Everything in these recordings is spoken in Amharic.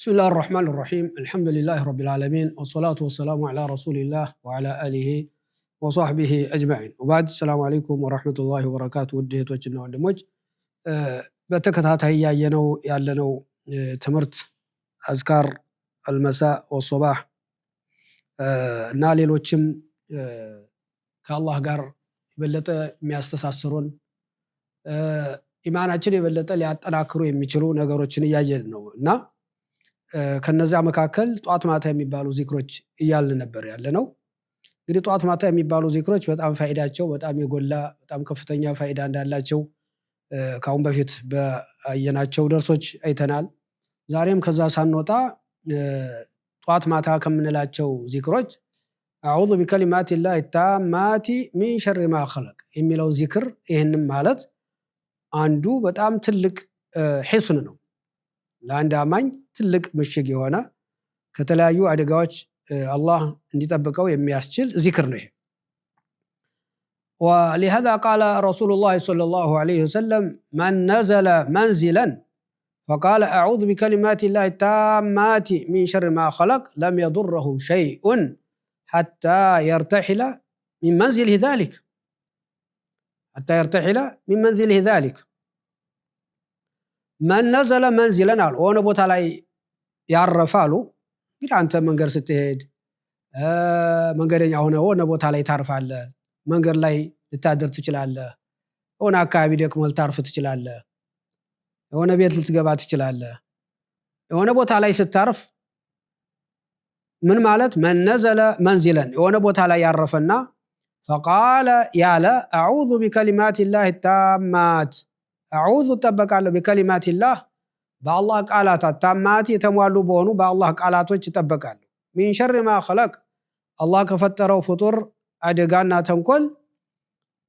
بسم الله الرحمن الرحيم، الحمد لله رب العالمين، والصلاة والسلام على رسول الله وعلى آله وصحبه أجمعين، وبعد، السلام عليكم ورحمة الله وبركاته። ውድ እህቶችና ወንድሞች፣ በተከታታይ እያየነው ያለነው ትምህርት أذكار المساء والصباح እና ሌሎችም ከአላህ ጋር የበለጠ የሚያስተሳስሩን፣ ኢማናችን የበለጠ ሊያጠናክሩ የሚችሉ ነገሮችን እያየን ነው። እና ከነዚያ መካከል ጧት ማታ የሚባሉ ዚክሮች እያልን ነበር ያለ ነው። እንግዲህ ጧት ማታ የሚባሉ ዚክሮች በጣም ፋይዳቸው በጣም የጎላ፣ በጣም ከፍተኛ ፋይዳ እንዳላቸው ከአሁን በፊት ባየናቸው ደርሶች አይተናል። ዛሬም ከዛ ሳንወጣ ጧት ማታ ከምንላቸው ዚክሮች أعوذ بكلمات الله التامات من شر ما خلق የሚለው ዚክር፣ ይህንም ማለት አንዱ በጣም ትልቅ حصن ነው። ለአንድ አማኝ ትልቅ ምሽግ የሆነ፣ ከተለያዩ አደጋዎች አላህ እንዲጠብቀው የሚያስችል ዚክር ነው ይሄ። ولهذا قال رسول الله صلى الله عليه وسلم: من نزل منزلا فقال أعوذ بكلمات الله التامات من شر ما خلق لم يضره شيء حتى يرتحل من منزله ذلك، حتى يرتحل من منزله ذلك። من نزل منزلا አሉ፣ የሆነ ቦታ ላይ ያረፈ አሉ። እንግዲህ አንተ መንገድ ስትሄድ፣ መንገደኛ ሆነ የሆነ ቦታ ላይ ታርፋለህ። መንገድ ላይ ልታድር ትችላለህ። የሆነ አካባቢ ደክሞ ልታርፍ ትችላለህ። የሆነ ቤት ልትገባ ትችላለህ። የሆነ ቦታ ላይ ስታርፍ ምን ማለት? من نزل منزلا፣ የሆነ ቦታ ላይ ያረፈና فقال ያለ أعوذ بكلمات الله التامات፣ أعوذ እጠበቃለሁ፣ بكلمات الله በአላህ ቃላት፣ التامات የተሟሉ በሆኑ በአላህ ቃላቶች እጠበቃለሁ፣ من شر ما خلق አላህ ከፈጠረው ፍጡር አደጋና ተንኮል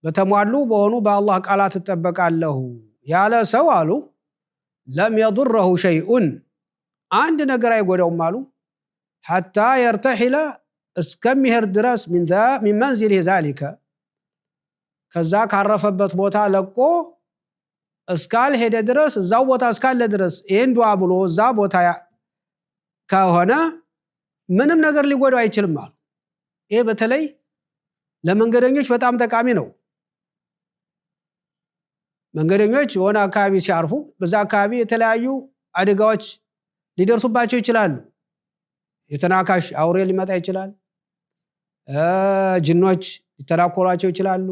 በተሟሉ በሆኑ በአላህ ቃላት እጠበቃለሁ ያለ ሰው አሉ፣ لم يضره شيء አንድ ነገር አይጎዳውም አሉ፣ حتى يرتحل እስከሚሄድ ድረስ፣ من منزله ذلك ከዛ ካረፈበት ቦታ ለቆ እስካልሄደ ድረስ፣ እዛው ቦታ እስካለ ድረስ፣ ይህን ዱዓ ብሎ እዛ ቦታ ከሆነ ምንም ነገር ሊጎዳው አይችልም አሉ። ይሄ በተለይ ለመንገደኞች በጣም ጠቃሚ ነው። መንገደኞች የሆነ አካባቢ ሲያርፉ በዛ አካባቢ የተለያዩ አደጋዎች ሊደርሱባቸው ይችላሉ። የተናካሽ አውሬ ሊመጣ ይችላል። ጅኖች ሊተናኮሏቸው ይችላሉ።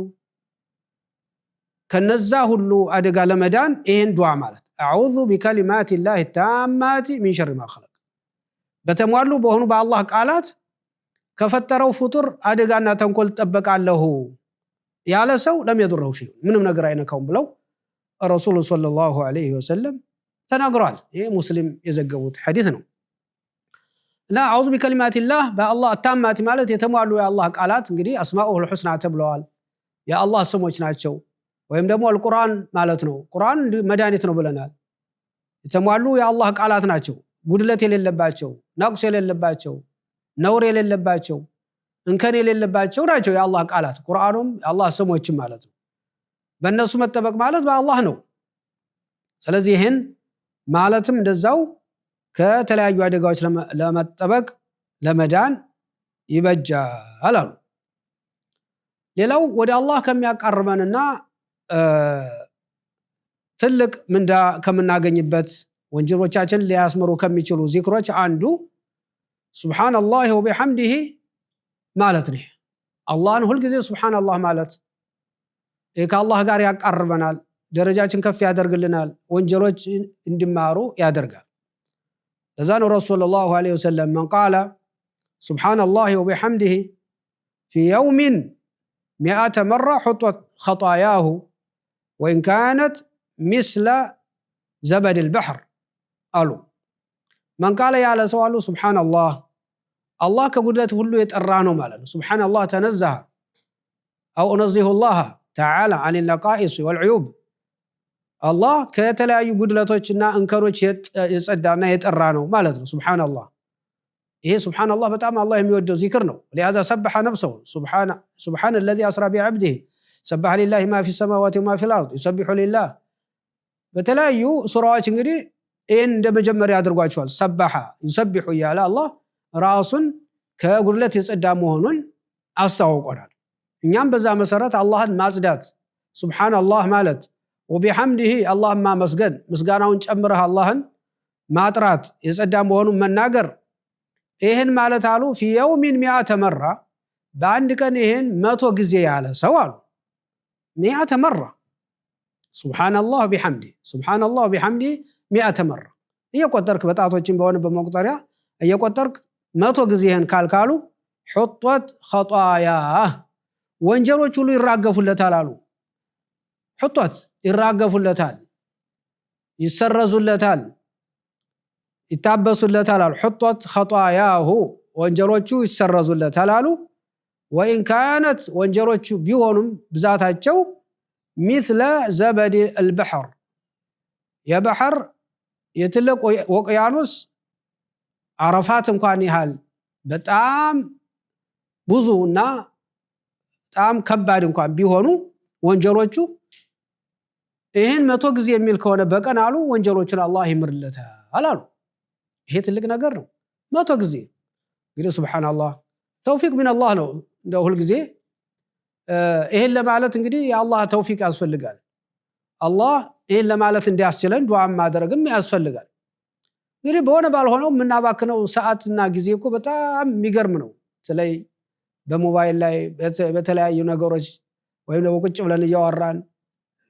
ከነዛ ሁሉ አደጋ ለመዳን ይህን ዱዓ ማለት أعوذ بكلمات الله التامات من شر ما خلق፣ በተሟሉ በሆኑ በአላህ ቃላት ከፈጠረው ፍጡር አደጋና ተንኮል እጠበቃለሁ ያለ ሰው لم يضره شيء ምንም ነገር አይነካውም ብለው ረሱሉ صلى الله عليه وسلم ተናግረዋል። ይህ ሙስሊም የዘገቡት ሐዲስ ነው። እና أعوذ بكلمات الله በአላህ፣ التامات ማለት የተሟሉ የአላህ ቃላት፣ እንግዲህ أسماؤه الحسنى ተብለዋል። የአላህ ስሞች ናቸው። ወይም ደግሞ አልቁርአን ማለት ነው። ቁርአን መድኃኒት ነው ብለናል። የተሟሉ የአላህ ቃላት ናቸው። ጉድለት የሌለባቸው፣ نقص የሌለባቸው፣ ነውር የሌለባቸው፣ እንከን የሌለባቸው ናቸው የአላህ ቃላት። ቁርአኑም የአላህ ስሞችም ማለት ነው። በእነሱ መጠበቅ ማለት በአላህ ነው። ስለዚህ ይህን ማለትም እንደዛው ከተለያዩ አደጋዎች ለመጠበቅ፣ ለመዳን ይበጃል አሉ። ሌላው ወደ አላህ ከሚያቃርበንና ትልቅ ምንዳ ከምናገኝበት፣ ወንጀሎቻችን ሊያስምሩ ከሚችሉ ዚክሮች አንዱ سبحان الله وبحمده ማለት ነው። አላህን ሁልጊዜ سبحان الله ማለት ይህ ከአላህ ጋር ያቃርበናል፣ ደረጃችን ከፍ ያደርግልናል፣ ወንጀሎች እንዲማሩ ያደርጋል። ለዛ ነው ረሱል صلى الله عليه وسلم من قال سبحان الله وبحمده في يوم 100 مرة حطت خطاياه وإن كانت مثل زبد البحر አሉ። من قال ያለ ሰው አሉ፣ سبحان الله፣ አላህ ከጉድለት ሁሉ የጠራ ነው ማለት ነው። سبحان الله تنزه أو أنزه الله تعالى عن النقائص والعيوب፣ አላህ ከተለያዩ ጉድለቶችና እንከኖች የጸዳና የጠራ ነው ማለት ነው። سبحان الله፣ ይሄ سبحان الله በጣም አላህ የሚወደው ዚክር ነው። لهذا سبح نفسه، سبحان الذي أسرى بعبده، سبح لله ما في السماوات وما في الأرض، يسبح لله በተለያዩ ሱራዎች እንግዲህ ይህን እንደ መጀመሪያ አድርጓቸዋል። ሰበሐ ዩሰቢሑ እያለ አላህ ራሱን ከጉድለት የጸዳ መሆኑን አስታውቆናል። እኛም በዛ መሰረት አላህን ማጽዳት ሱብሓነላህ ማለት ወቢሐምዲሂ አላህን ማመስገን ምስጋናውን ጨምረህ አላህን ማጥራት የጸዳ መሆኑን መናገር ይህን ማለት አሉ ፊ የውሚን ሚአተ መራ በአንድ ቀን ይህን 100 ጊዜ ያለ ሰው አሉ 100 መራ ሱብሓነላህ ቢሐምዲ ሱብሓነላህ ቢሐምዲ 100 መራ እየቆጠርክ በጣቶችን በሆነ በመቁጠሪያ እየቆጠርክ 100 ጊዜ ይህን ካልካሉ ሑጦት ኸጣያ ወንጀሎች ሁሉ ይራገፉለታል አሉ። ሑጦት ይራገፉለታል፣ ይሰረዙለታል፣ ይታበሱለታል አሉ። ሑጦት ኸጣያሁ ወንጀሎቹ ይሰረዙለታል አሉ። ወኢን ካነት ወንጀሎቹ ቢሆኑም ብዛታቸው ሚስለ ዘበድ አልበሕር የባሕር የትልቅ ውቅያኖስ አረፋት እንኳን ያህል በጣም ብዙ እና በጣም ከባድ እንኳን ቢሆኑ ወንጀሎቹ ይህን 100 ጊዜ የሚል ከሆነ በቀን አሉ ወንጀሎቹን አላህ ይምርለታል አሉ። ይሄ ትልቅ ነገር ነው። 100 ጊዜ እንግዲህ ሱብሓነላህ ተውፊቅ ሚነላህ ነው። እንደው ሁልጊዜ ይሄን ለማለት እንግዲህ የአላህ ተውፊቅ ያስፈልጋል። አላህ ይሄን ለማለት እንዲያስችለን ዱዓ ማድረግም ያስፈልጋል። እንግዲህ በሆነ ባልሆነው የምናባክነው ሰዓትና ጊዜ እኮ በጣም የሚገርም ነው። በተለይ በሞባይል ላይ በተለያዩ ነገሮች ወይም ደግሞ ቁጭ ብለን እያወራን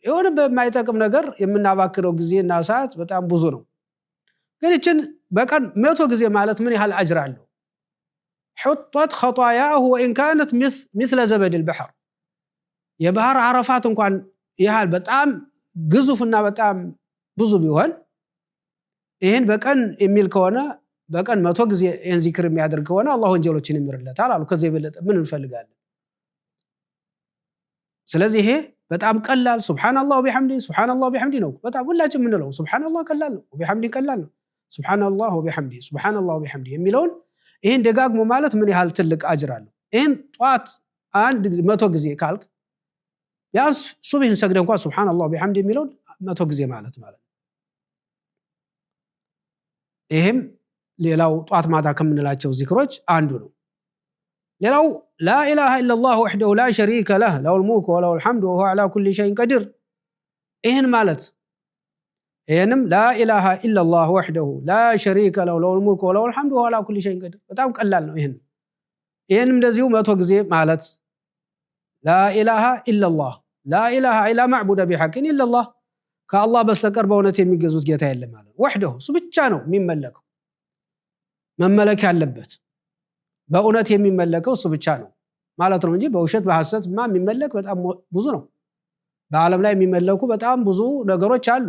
የሆነ በማይጠቅም ነገር የምናባክነው ጊዜና ሰዓት በጣም ብዙ ነው። ግን ይችን በቀን 100 ጊዜ ማለት ምን ያህል አጅር አለው? ሑጦት ኸጣያሁ ወኢን ካነት ሚስለ ዘበድ ልበሕር የባህር አረፋት እንኳን ያህል በጣም ግዙፍና በጣም ብዙ ቢሆን ይህን በቀን የሚል ከሆነ በቀን 100 ጊዜ ይህን ዚክር የሚያደርግ ከሆነ አላህ ወንጀሎችን ይምርለታል አሉ። ከዚህ የበለጠ ምን እንፈልጋለን? ስለዚህ ይሄ በጣም ቀላል ሱብሓነላህ ወቢሐምዲ ሱብሓነላህ ወቢሐምዲ ነው። በጣም ሁላችን የምንለው ሱብሓነላህ ቀላል ነው፣ ወቢሐምዲ ቀላል ነው። ሱብሓነላህ ወቢሐምዲ ሱብሓነላህ ወቢሐምዲ የሚለውን ይህን ደጋግሞ ማለት ምን ያህል ትልቅ አጅር አለው። ይህን ጠዋት 100 ጊዜ ካልክ ቢያንስ ሱብሂን ሰግደህ እንኳን ሱብሓነላህ ወቢሐምዲ የሚለውን 100 ጊዜ ማለት ማለት ነው። ይህም ሌላው ጧት ማታ ከምንላቸው ዚክሮች አንዱ ነው። ሌላው ላኢላሃ ኢለላህ ወሕደሁ ላ ሸሪከ ለህ ለሁል ሙልክ ወለሁል ሐምድ ወሁወ ዐላ ኩሊ ሸይን ቀዲር ይህን ማለት ይህንም ላኢላሃ ኢለላህ ወሕደሁ ላ ሸሪከ ለሁ ለሁል ሙልክ ወለሁል ሐምድ ወሁወ ዐላ ኩሊ ሸይን ቀዲር በጣም ቀላል ነው። ይህንም እንደዚሁ 100 ጊዜ ማለት ላኢላሃ ኢለላህ ላኢላሃ ላ ማዕቡደ ቢሐቅን ኢለላህ ከአላህ በስተቀር በእውነት የሚገዙት ጌታ የለም ማለት ወሕደሁ እሱ ብቻ ነው የሚመለከው መመለክ ያለበት በእውነት የሚመለከው እሱ ብቻ ነው ማለት ነው እንጂ በውሸት በሐሰትማ የሚመለክ በጣም ብዙ ነው። በዓለም ላይ የሚመለኩ በጣም ብዙ ነገሮች አሉ።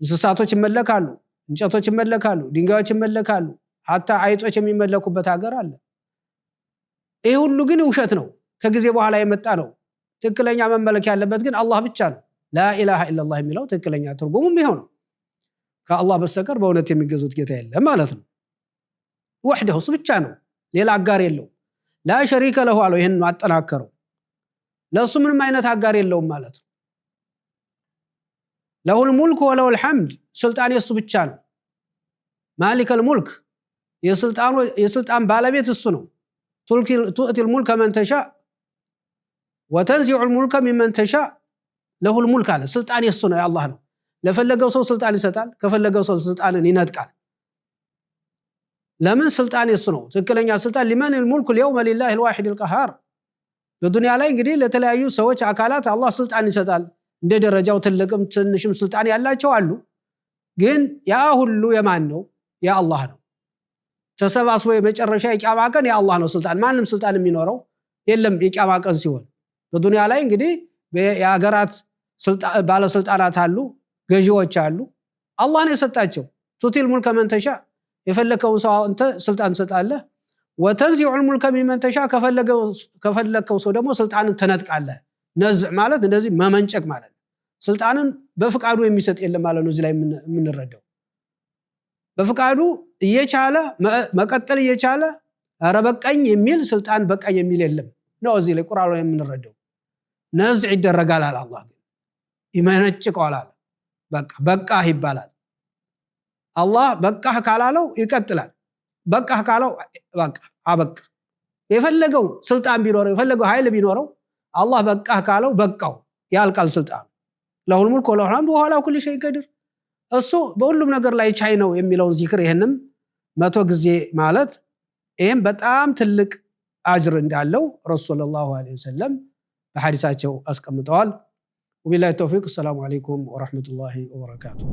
እንስሳቶች ይመለካሉ፣ እንጨቶች ይመለካሉ፣ ድንጋዮች ይመለካሉ፣ ሐታ አይጦች የሚመለኩበት ሀገር አለ። ይህ ሁሉ ግን ውሸት ነው፣ ከጊዜ በኋላ የመጣ ነው። ትክክለኛ መመለክ ያለበት ግን አላህ ብቻ ነው። ላኢላሃ ኢለላህ የሚለው ትክክለኛ ትርጉሙም ይኸው ነው። ከአላህ በስተቀር በእውነት የሚገዙት ጌታ የለም ማለት ነው። ወሕደሁ እሱ ብቻ ነው፣ ሌላ አጋር የለው። ላ ሸሪከ ለሁ አለው። ይህን አጠናከረው። ለእሱ ምንም አይነት አጋር የለውም ማለት ነው። ለሁል ሙልክ ወለሁል ሐምድ ስልጣን የእሱ ብቻ ነው። ማሊከል ሙልክ የስልጣን ባለቤት እሱ ነው። تؤتي الملك من تشاء وتنزع الملك ممن تشاء له الملك አለ። ስልጣን የእሱ ነው፣ የአላህ ነው። ለፈለገው ሰው ስልጣን ይሰጣል፣ ከፈለገው ሰው ስልጣንን ይነጥቃል። ለምን? ስልጣን የሱ ነው። ትክክለኛ ስልጣን لمن الملك اليوم لله الواحد القهار። በዱንያ ላይ እንግዲህ ለተለያዩ ሰዎች አካላት አላህ ስልጣን ይሰጣል። እንደ ደረጃው ትልቅም ትንሽም ስልጣን ያላቸው አሉ። ግን ያ ሁሉ የማን ነው? የአላህ ነው። ተሰባስቦ የመጨረሻ የቂያማ ቀን የአላህ ነው ስልጣን። ማንም ስልጣን የሚኖረው የለም የቂያማ ቀን ሲሆን። በዱንያ ላይ እንግዲህ የሀገራት ባለስልጣናት አሉ፣ ገዢዎች አሉ። አላህ ነው የሰጣቸው። تؤتي الملك من تشاء የፈለከውን ሰው አንተ ስልጣን ትሰጣለህ። وتنزع الملك ممن تشاء ከፈለከው ሰው ደግሞ ስልጣንን ትነጥቃለህ። نزع ማለት እንደዚህ መመንጨቅ ማለት ነው። ስልጣንን በፍቃዱ የሚሰጥ የለም ማለት ነው። እዚህ ላይ የምንረዳው በፍቃዱ እየቻለ መቀጠል እየቻለ ኧረ በቃኝ የሚል ስልጣን በቃኝ የሚል የለም ነው። እዚህ ላይ ቁርአኑ ላይ የምንረዳው ነዝዕ ይደረጋል አለ አላህ፣ ግን ይመነጭቀዋል አለ። በቃ በቃህ ይባላል። አላህ በቃህ ካላለው ይቀጥላል። በቃህ ካለው በቃ አበቃ። የፈለገው ስልጣን ቢኖረው፣ የፈለገው ኃይል ቢኖረው፣ አላህ በቃህ ካለው በቃው፣ ያልቃል ስልጣኑ። له الملك وله الحمد وهو على كل شيء قدير፣ እሱ በሁሉም ነገር ላይ ቻይ ነው የሚለውን ዚክር ይህንም 100 ጊዜ ማለት ይህም በጣም ትልቅ አጅር እንዳለው ረሱል صلى الله عليه وسلم በሐዲሳቸው አስቀምጠዋል። وبالله التوفيق። السلام عليكم ورحمة الله وبركاته።